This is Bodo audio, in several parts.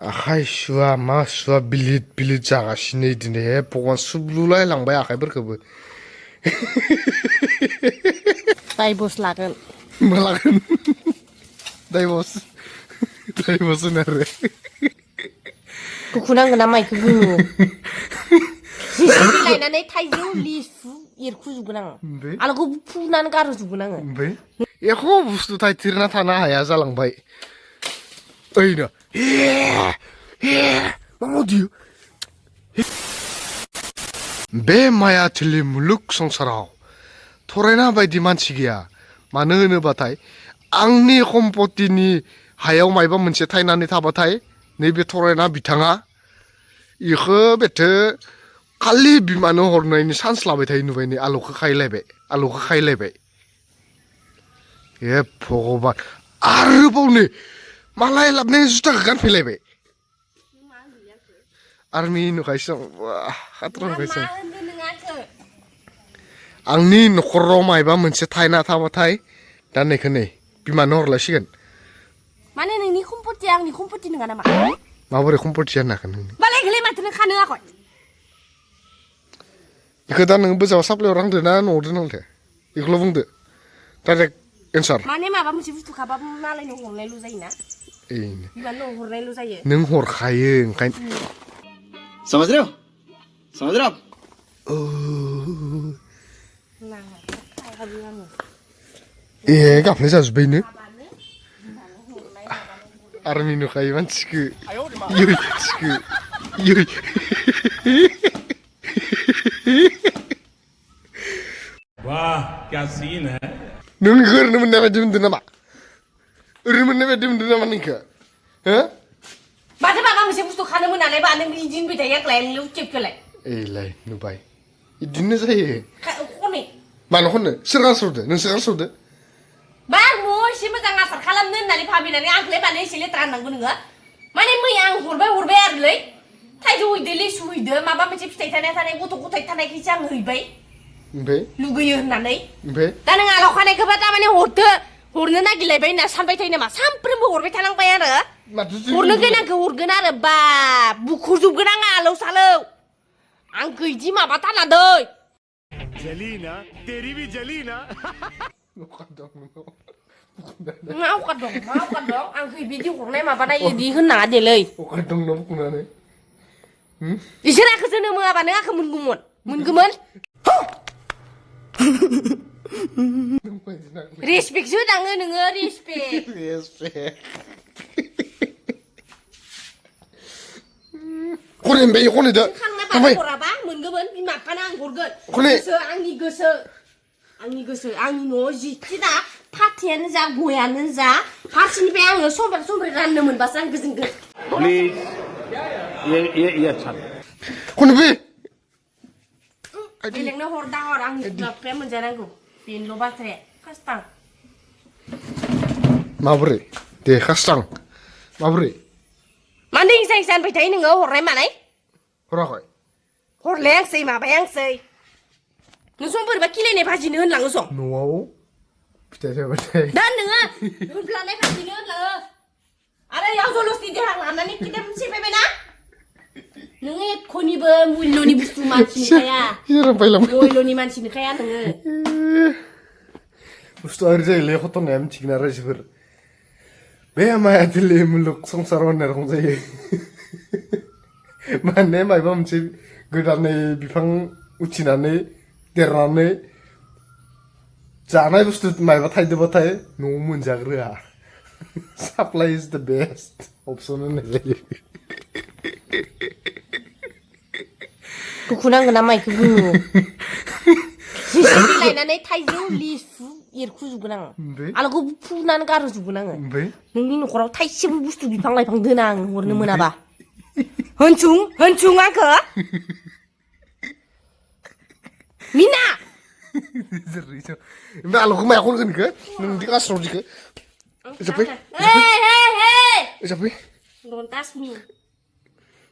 आखाइ सुवा मा सुवा बिलिद बिलिद जागासिनो इदिनो भगवान सुब्लुलायलांबाय आखाइफोरखौबो दायबस लागोन मा लागोन दायबस होनो आरो दुखु नांगोन ना माइखौ बुङो जेसिबि लायनानै थाइजौ लिसु एरखुजोबगोन आं आलुखौ फुनानै गारहोजोबगोन आङो ओमफ्राय एख' बुस्थु थाइथिरना थानो हाया जालांबाय ओइनो माबायदि बे मायाथिलि मुलुग संसाराव थरायना बायदि मानसि गैया मानो होनोबाथाय आंनि सम्पतिनि हायाव मायबा मोनसे थायनानै थाबाथाय नैबे थरायना बिथाङा इखो बेथो खालि बिमानो हरनायनि चान्स लाबाय थायो नुबाय नै आलौखौ खायलायबाय हे भगबान आरोबाव नै मालाय लाबनाय जुथाखौ गानफैलायबाय आर्मि नुखायसो खाथ्रा नुखायसो आंनि न'खराव मायबा मोनसे थायना थाबाथाय दा नैखौ नै बिमानो हरलायसिगोन माने नोंनि सम्पतिया आंनि सम्पति नङा नामा माबोरै सम्पति जानो हागोन नोंनि मालाय गोलै माथो नों खानो हाखय बेखौ दा नों बोजाव साप्लायाव रांदो ना न'आव दोननांदो बेखौल' बुंदो डाइरेक्ट एन्सार माने माबा मोनसे बुस्थु खाबाबो मालायनो हरनायल' जायोना बिमानो हरनायल' जायो नों हरखायो ओंखायनो समझ रहे हो समझ रहे हो ए गाबनाय जाजोब्बायनो आर्मि नुखायो मानसिखो वाह क्या सीन है नों ओरैनो मोननाय बायदि मोनदों नामा ओरैनो मोननाय बायदि मोनदों नामा नोंखो हो माथो माबा मोनसे बुस्थु खानो मोनालाय बा नों बिदिनो फैथाय एकलाय लुकेबखौलाय एलाय नुबाय बिदिनो जायो खनै मानो खननो सोर गानस्रावदो नोंसोर गानस्रावदो बा न' एसे मोजां आसार खालामनो होननानै भाबिनानै आंखौलाय मानो एसे लेथ्रा होननांगौ नोङो माने मैया आं हरबाय आरोलै थाइजौ हैदो लिसु हैदो माबा मोनसे फिथाइ थानाय गथ' गथाय थानायखायसो आं हैबाय ओमफ्राय लुगैयो होननानै ओमफ्राय दा नों आलावखानायखौबा तारमाने हरनो नागिरलायबाय होनना सानबाय थायो नामा सानफ्रोमबो हरबाय थानांबाय आरो हरनो गोनांखौ हरगोन आरो बा बुखुजोबगोन आं आलौ सालौ आं गैदि माबा थानादै जली ना तेरी भी जली ना मा अखाद दं आं बिदि हरनाय माबानाय इदि होननाङा देलै अखाद दं न' बुंनानै इसोर आंखौ जोनोम होआबा नों आंखौ मोनगौमोन रेसपेक्टसो होदाङो नोङो रेसपेक्ट खने बे खने दा खांना हराबा मोनगौमोन बिमा बिफानो आं हरगोन आंनि गोसो आंनि न'आव जिखि दा फाथैयानो जा गयानो जा फारसेनिफ्राय आङो समब्रा राननो मोनबासो आं गोजोनगोन प्लीज ये अच्छा खने बे बेलेगनो हर आंनि बिमा बिफाया मोनजानांगौ बेनोल' बाथ्राया खास्तां माबोरै दे खास्तां माबोरै मानो हिंसा होनबाय थायो नोङो हरनाय मानाय हराखै हरलायासै माबायासै नोंसं बोरैबा किलायनाय भाजिनो होनलाङो सं न'आव फिथाइ थायबाथाय दा नोङो होनफ्लानाय भाजिनो होनलाङो आरो याव जलस्ति देहा लानानै किताब सेफायबायना नोङो एखनिबो मुल्यनि बुस्थु मानसि नखाया मुल्यनि मानसि नखाया नोङो बुस्थुआ ओरै जायोलै खतनाया मिथिगोन आरो रायजोफोर बे मायाथिलि मुलुग संसाराव होननाय रखम जायो माने मायबा मोनसे गोदानै बिफां उथिनानै देरनानै जानाय बुस्थु मायबा थायदोबाथाय न'आव मोनजाग्रोआ साप्लाइ इज द बेस्ट अपसन होननाय जायो दुखु नांगोन ना माइखौ बुङो जेसिबि लायनानै थाइजौ लिसु एरखुजोबगोन आं आलुखौ फुनानै गारहोजोबगोन आङो नोंनि न'खराव थाइसेबो बुस्थु बिफां लाइफां दोना आं हरनो मोनाबा होनसुं आंखो मिना ओमफ्राय आलुखौ माया खनगोन इखो नोंदि गास्राव दिखो जाबाय Don't touch me.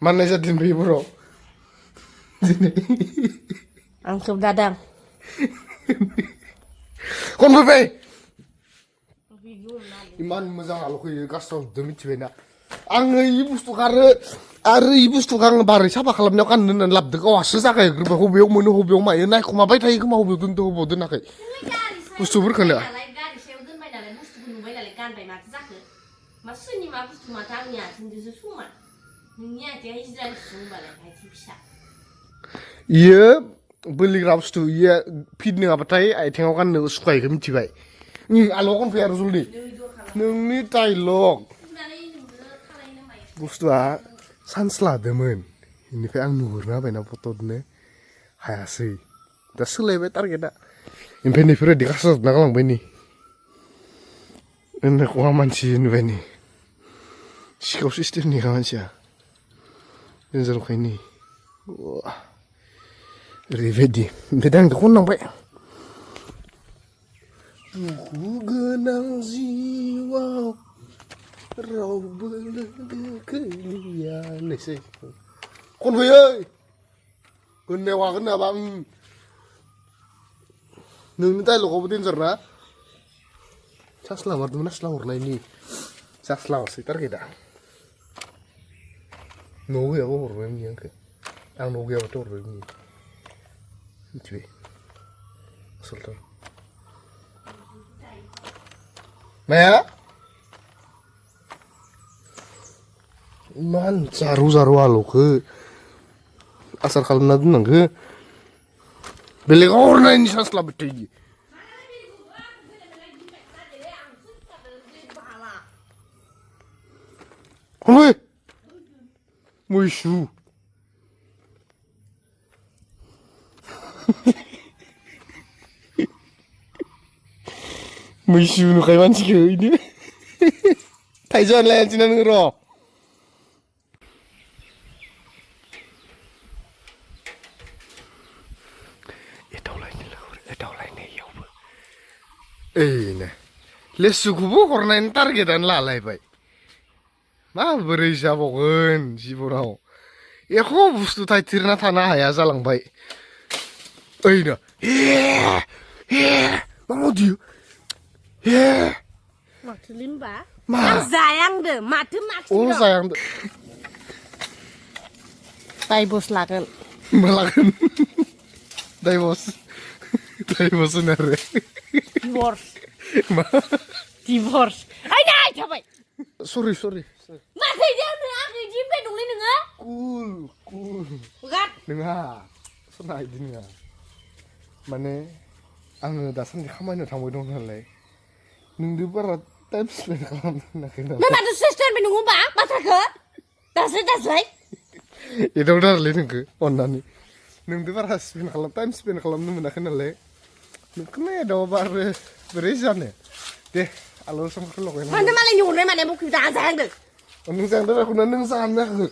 Mana jadi nih bro? Angsup dadang. Kon bebe. Iman mazang alok yung gastos demi cibena. आङो इ बुस्थुखौ आरो इ बुस्थुखौ आङो बारै साफा खालामनायाव गाननो होननानै लाबोदों गावहासो जागायग्रोबाय हबेयाव मोनो हबेयाव मायो नायखुमाबाय थायो खोमा हबेयाव दोनदो हबेयाव दोनाखै बुस्थुफोरखौनो गारि सायाव दोनबाय नालाय बुस्थुखौ नुबाय नालाय गानबाय माथो जाखो मा सोरनि मा बुस्थु माथो आंनि आथिंजोंसो समान नोंनि आथिङा इज्राइलसो होनबालाय आथिं फिसा इयो बोलिग्रा बुस्थु इयो फिट नङाबाथाय आथिङाव गाननो सुखुवाखै मिथिबाय आल'आ कनफै आरो जल्दि नोंनि डाइलग बुस्थुआ चान्स लादोंमोन बेनिफ्राय आं नुहुरना होबायना फट'दोनो हायासै दा सोलायबाय टारगेटआ ओमफ्राय नैफोरबायदि गारसाजोबना गालांबाय नै खहा मानसि नुबाय नै सिखाव सिस्टेमनिखा मानसिया जोंजोंखाय नै ओरैबायदि ओमफ्राय दा आं बेखौ खनलांबाय दुखु गोनां जिउआव रावबो लोगो गैया होननायसै खनफैयै होननायाव हागोन नाबा नोंनि डाइलगावबो डेन्जार ना चान्स लामारदोंमोन आसला हरनायनि चान्स लामासै टारगेटआ न'आव गैयाबा हरबाय बियो आंखौ आं न'आव गैयाबाथ' हरबाय बियो मिथिबाय आसलथ' माया इमान जारु जारु आलौखो आसार खालामना दोननांगो बेलेगाव हरनायनि चान्स लाबाय थायो हमै मैसु मैसु नुखायो मानसिखौ इनो थाइजौआनो लायासैना नोङो र' एदावलायनायावबो ओइनो लेसुखौबो हरनायनि टारगेटआनो लालायबाय माबोरै जाबावगोन जिबनाव एख' बुस्थु थाइथिरना थानो हाया जालांबाय ओइनो मा मावदियो माथो लिम्बा मा आं जायांदो माथो अ जायांदो दायबस लागोन मा लागोन दायबस होनो आरो डिभर्स मा डिभर्स ओइ नाय थाबाय सरि माथो इदियावनो आं इदि होनबाय दंलै नोङो कुल गाद नोंहा सना इदि नङा माने आङो दासान्दि खामानियाव थांबाय दं नालाय नोंदो बारा टाइम स्पेन्ड खालामनो मोनाखै मा नालाय माथो सेस्टार बे नङा होमबा बाथ्राखौ दास्लाय एदावदारलै नोंखो अननानै नोंदो बारा टाइम स्पेन्ड खालामनो मोनाखै नालाय नोंखौनो एदावाबा आरो बोरै जानो दे आलु संख्रि लगायना मानो मालायनि हरनाय माने बखियो दा जायांदो नों जानो बेखौनो नों जानो हागोन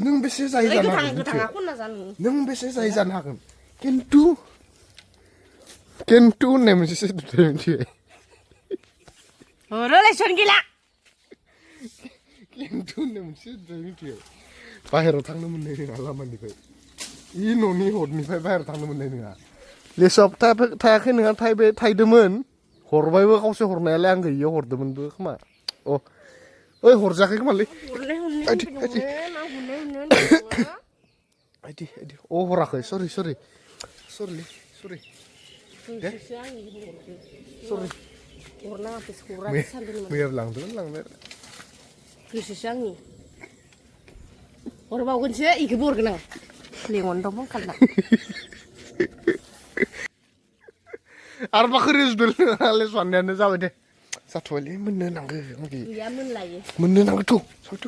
नों बेसे जायो जानो हागोन गोथाङा खनना जानो नों बेसे जायो जानो हागोन खिन्थु होननाय मोनसे सोदोब थायो मिथिबाय रिलेसन गैला खिन्थु होननाय मोनसे सोदोब मिथिबाय बाहेराव थांनो मोननाय नङा लामानिफ्राय इ न'नि हरनिफ्राय बाहेराव थांनो मोननाय नङा लेसआव थायाखै नङा थाइदोंमोन हरबायबो खावसे हरनायालाय आं गैयियाव हरदोंमोनबो खोमा अ ओइ हरजायाखै खोमालै अ हराखै सरि दे सरि मैयाबो लांदोंमोन लांनाया गोसोसो आंनि हरबावगोनसो इखौबो हरगोन आं लेंहरनो बुंखाला आरो माखो रेजुदल नङालै साननायानो जाबाय दे जाथ'बायलै मोननो नांगौ गैया मोनलायो मोननो नांगौथ' सावथ'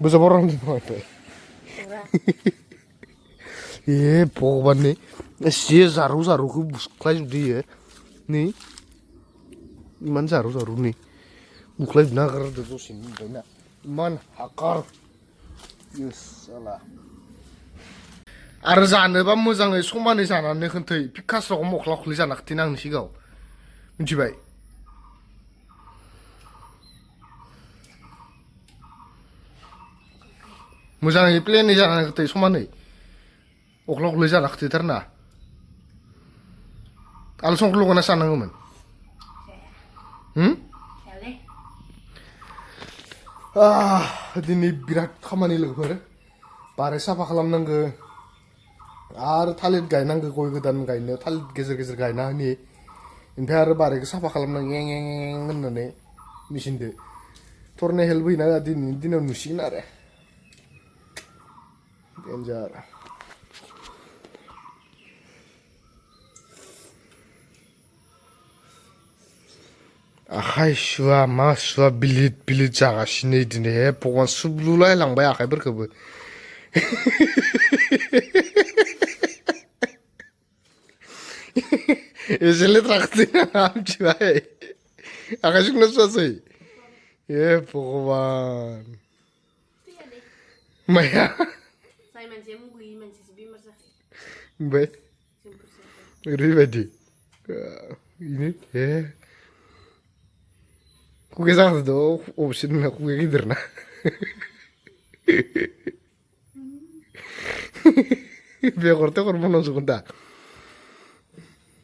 बोजाबाव रांदों माथो ए भगबाननि एसे जारौ बुख्लायजोबदो इयो नै इमान जारौ नै बुख्लायजोबना गारदो दसेनो ओमफ्रायना इमान हाकार आरो जानोबा मोजाङै समानै जानानै खोन्थै पिकासआव मख्ला जाना खोन्थैना आंनि सिगाङाव मिथिबाय मोजाङै प्लेनै जानानै खोन्थै समानै अख्ला जाना खोन्थैथारना आलु संख्रि लगायना जानांगौमोन दिनै बिराद खामानि लोगोफोर बारि साफा खालामनांगौ आरो थालिर गायनांगौ गय गोदान गायनो थालिर गेजेर गेजेर गायना होनि ओमफ्राय आरो बारिखौ साफा खालामनांगौ एं एं एं होननानै मेचिनदो थरनै हेल्प होयोना दिनैनि दिनाव नुसिगोन आरो डेन्जार आखाइ सुवा मा सुवा बिलिद बिलिद जागासिनो दिनै हे भगवान सुब्लुलाय लांबाय आखाइफोरखौबो एसे लेथ्रा खोथाया मिथिबाय आखाइ सुना सुवासै हे भगवान माया जाय मानसिया मुगैयै मानसियासो बेमार जाखायो ओमफ्राय ओरैबायदि बेनो हे खुगाया जाखादों अबेसे नोंना खुगाया गिदिर ना बेगर तेगर बनावजोबगोन दा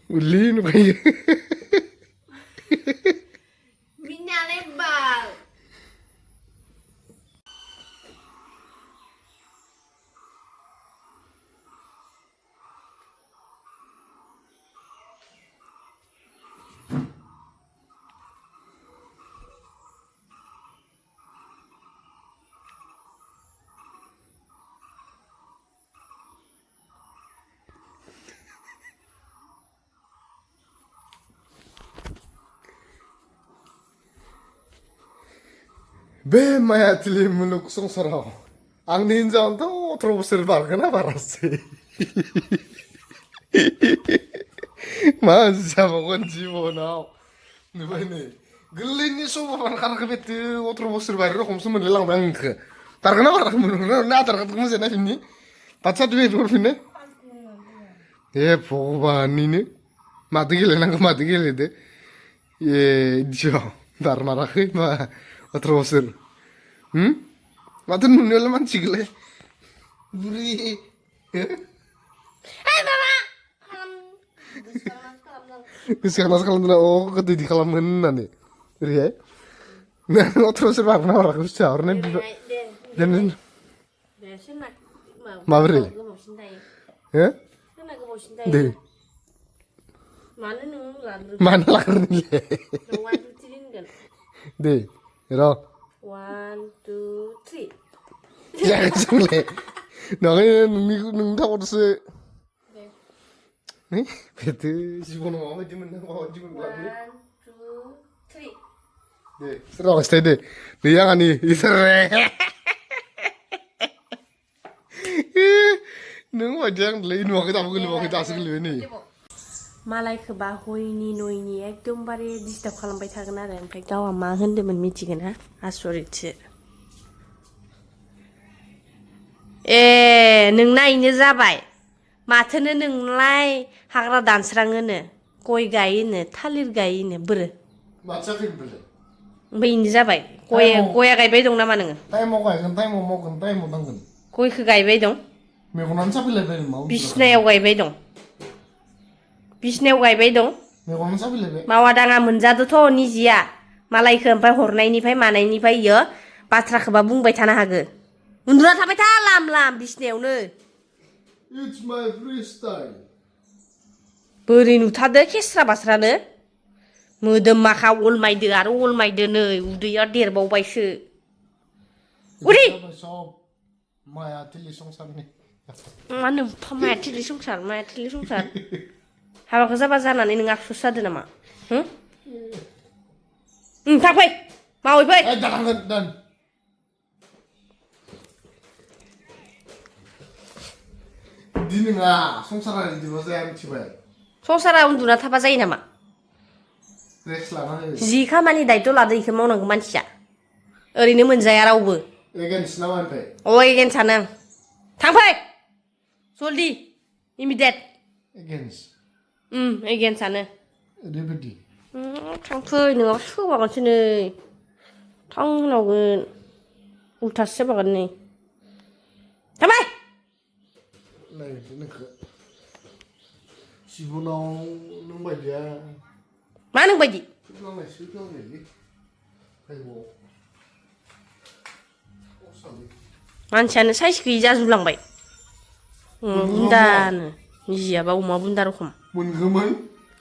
उरलि नुखायो मिनालाय बाल बे मायाथिलि मुलुग संसाराव आंनि हिनजावानोथ' 18 बोसोर बारगोना बारासै मा जाबावगोन जिबनाव नुबाय नै गोरलैनि सबाबानो खारखो बेथो 18 बोसोर बारि रखमसो मोनलाय लांबाय आं नोंखो बारगोना बाराखै मोनगोना आधार कार्डखौ मोजाङै नायफिननि बार्थ सार्टिफिकेट हरफिननो हे भगबाननिनो मादो गेलेनांगौ मादो गेलेदो ए इदिसो बारमाराखै मा 18 बोसोर माथो नुनायावलाय मानसिखौलाय बुरि माबा गोसोखांनासो खालामदों अ गोदो इदि खालामोन होननानै ओरैहाय नों 18 बोसोर बारगोना बाराखै बुस्थुआ हरनाय दे सोरना माबोरै गोबावसिन थायो हो सोरना गोबावसिन दे थायो मानो नों लाग्रो मानो लाग्रोनिले 1 2 3 होनगोन दे र' 1 2 3 जागायजोंलाय नङा नोंनि थाखोदोसो दे बेथो जिबनाव माबायदि मोननांगौ माबायदि मोनलांनो 1 2 3 दे सोरबा खिथाय दे नै आंहानि इसोरे नों बायदि आंलाय नुवाखै दाबो गोलैबावाखै दासो गोलैबाय नै मालायखोबा हयनि नयनि एकदमबारे डिस्टार्ब खालामबाय थागोन आरो ओमफ्राय गावहा मा होन्दोंमोन मिथिगोन हा आसरितसो ए नोंना इनो जाबाय माथोनो नोंलाय हाग्रा दानस्राङोनो गय गायोनो थालिर गायोनो बोरो माथो जाखो बेलाय ओमफ्राय इनो जाबाय गया गायबाय दं नामा नोङो टाइमाव गायगोन टाइमाव मावगोन टाइमाव नांगोन गयखौ गायबाय दं मेगनानो साफैलायबाय मा बिसिनायाव गायबाय दं बिसिनायाव गायबाय दं मेगनानो साफैलायबाय मावा दाङा मोनजादोथ' निजिया मालायखो ओमफ्राय हरनायनिफ्राय मानायनिफ्राय इयो बाथ्राखौबा बुंबाय थानो हागो उन्दुना थाबाय था लाम लाम बिसिनायावनो इट्स माय फ्री स्टाइल बोरै नुथारदो खेस्रा बास्रानो मोदोम माखा अलमायदो आरो अलमायदो नै उदैया देरबावबायसो उदै सब माया थिलि संसारनि मा होनो माया थिलि संसार हाबाखौ जाबा जानानै नों आफसुस जादो नामा थां फै मावै फै दानांगोन दान बिदि नङा संसारा बिदिबा जाया मिथिबाय संसारा उन्दुना थाबा जायो नामा रेस्ट लाना हो जि खामानि दायथ' लादो इखौ मावनांगौ मानसिया ओरैनो मोनजाया रावबो एगेन्स्ट नामा ओमफ्राय एगेन्स्टआनो आं थां फै जल्दि इमिडियेट एगेन्स्ट एगेन्स्टआनो ओरैबायदि थां फै नोंनाव सोबागोनसो नै थां होनावगोन उल्थासो जाबागोन नै थां फै नायदो नोंखो जिबनाव नों बायदिया मा नों बायदि नांनायसो नांनायलै मानसियानो साइज गैयि जाजोबलांबाय बुन्दानो निजियाबा अमा बुन्दा रखम मोनगौमोन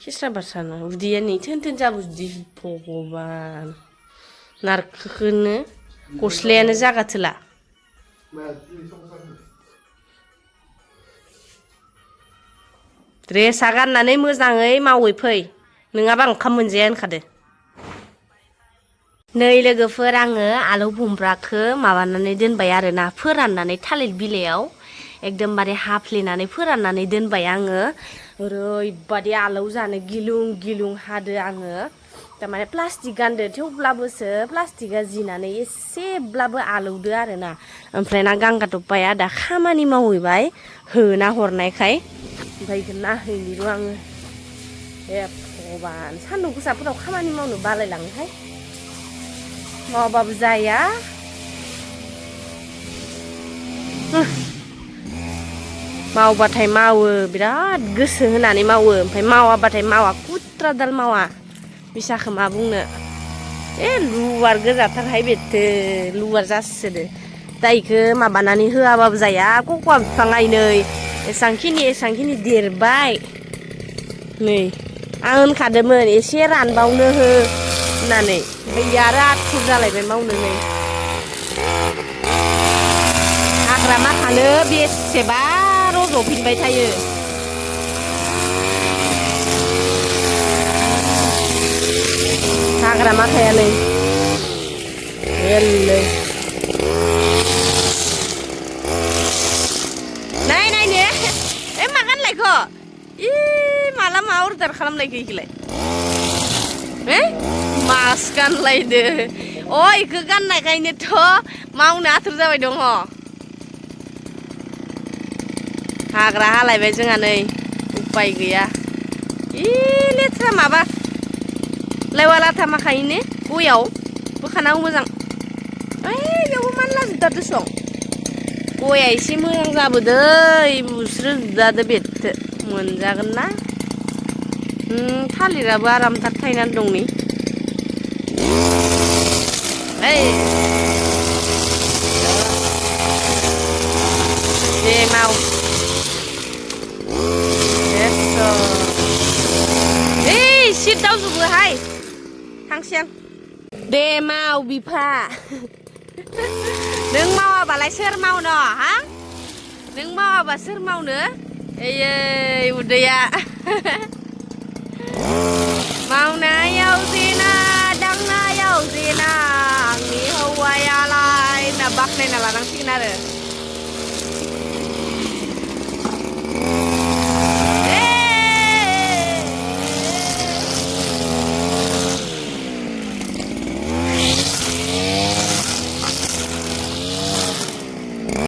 खेस्रा बारसानो उदैया नै थोन थोन जाबोजोबदि भगबान नारखोखोनो गस्लायानो जागाथोला ड्रेसा गाननानै मोजाङै मावै फै नङाबा ओंखाम मोनजाया होनखादो नै लोगोफोर आङो आलु भुमब्राखौ माबानानै दोनबाय आरोना फोराननानै थालिर बिलाइयाव एकदमबारे हाफ्लेनानै फोराननानै दोनबाय आङो ओरैबादि आलौ जानो गिलुं गिलुं हादो आङो थारमाने प्लास्टिक गानदो थेवब्लाबोसो प्लास्टिकआ जिनानै एसेब्लाबो आलौदो आरोना ओमफ्राय ना गांगा टप्पाया दा खामानि मावहैबाय होना हरनायखाय ओमफ्राय बेखौ नायहैनिर' आङो ए भगबान सान्दुं गोसाफोराव खामानि मावनो बालायलाङोहाय मावाबाबो जाया मावबाथाय मावो बिराद गोसो होनानै मावो ओमफ्राय मावाबाथाय मावा कुट्रादाल मावा बिसाखौ मा बुंनो लुवार गोजाथारहाय बेथो लुवार जासोदो दा इखौ माबानानै होआबाबो जाया कक'आ बिफाङा नै एसांखिनि देरबाय नै आं होनखादोंमोन एसे रानबावनो हो होननानै ओमफ्राय आरो आथुर जालायबाय मावनो नै हाग्रा माखानो बेसेबा रज'फिनबाय थायो हाग्रा माखाया नै एल्लै नाय नायनो ए मा गानलायखो इ माला मा अर्डार खालामलायखो इखौलाय मास गानलायदो अ इखौ गाननायखायनोथ' मावनो आथुर जाबाय दङ हाग्रा हालायबाय जोंहा नै उपाय गैया इ लेथ्रा माबा लेवा लाथा माखायोनो गयाव बोखानांगौ मोजां बेयावबो मानलाजोबथारदो सं गया एसे मोजां जाबोदै बुस्रोजोबदो बेथो मोनजागोन ना थालिराबो आरामथार थायनानै दं नै दे माव सिट दावजोबोहाय थांसै आं दे माव बिफा नों मावाबालाय सोर मावनो हा नों मावाबा सोर मावनो ओइ उदैया मावनायाव जेना दांनायाव जेना आंनि हौवायालाय होनना बाख्नायना लानांसिगोन आरो